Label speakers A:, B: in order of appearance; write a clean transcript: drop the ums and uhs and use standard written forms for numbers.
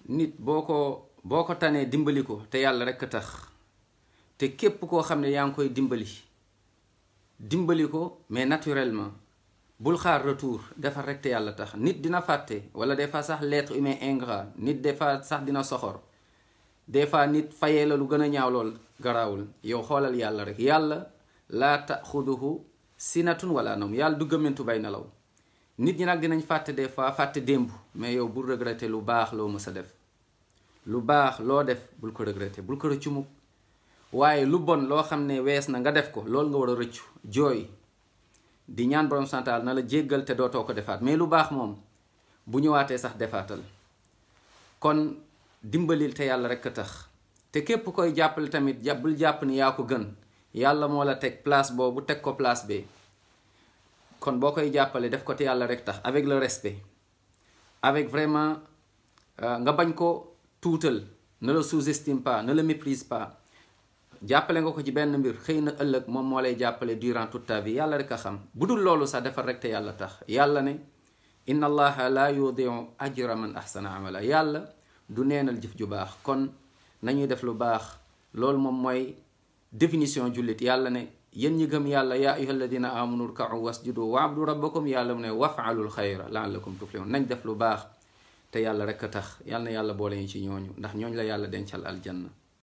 A: nit boo ko tanee dimbali ko te yàlla rekk tax te képp koo xam ne yaa ngi koy dimbali ko mais naturellement bul xaar retour defar rek te yàlla tax. nit dina fàtte wala des fois sax l'être humain ingrat, nit des fois sax dina soxor, des fois nit fayee la lu gën a ñaaw lool garaawul. yow xoolal yàlla rek, yàlla laa taxuduhu sinatun wala nawm, yàlla du gëmmentu bay nelaw. nit ñi nag dinañ fàtte des fois fàtte démb, mais yow bul regretter lu baax loo mës a def. lu baax loo def bul ko regretter, bul ko rëccu mukk. waaye lu bon loo xam ne wees na nga def ko, loolu nga war a rëccu jooy di ñaan borom santaal na la jéggal te dootoo ko defaat. mais lu baax moom bu ñëwaatee sax defaatal. kon dimbalil te yàlla rekk a tax. te képp koy jàppale tamit bul jàpp ni yaa ko gën, yàlla moo la teg place boobu teg ko place bee. kon boo koy jàppale def ko te yàlla rek tax, avec le respect, avec vraiment nga bañ ko tuutal, ne le sous-estime pas, ne le méprise pas. jàppale nga ko ci benn mbir, xëy na ëllëg moom moo lay jàppale durant toute ta vie, yàlla rek a xam. bu dul loolu sax defal rek te yàlla tax. yàlla ne inna allaha la yudiu ajra man ahsana amala, yàlla du neenal jëf ju baax. kon nañuy def lu baax, loolu moom mooy définition jullit. yàlla ne yéen ñi gëm yàlla yaa ayyuha alladina amanu rka'u wasjudu wa'budu rabbakum, yàlla mu ne waf'alul xayra la'allakum tuflihun. nañ def lu baax te yàlla rek a tax. yàlla na yàlla boole ñu ci ñooñu, ndax ñooñu la yàlla dencal aljanna.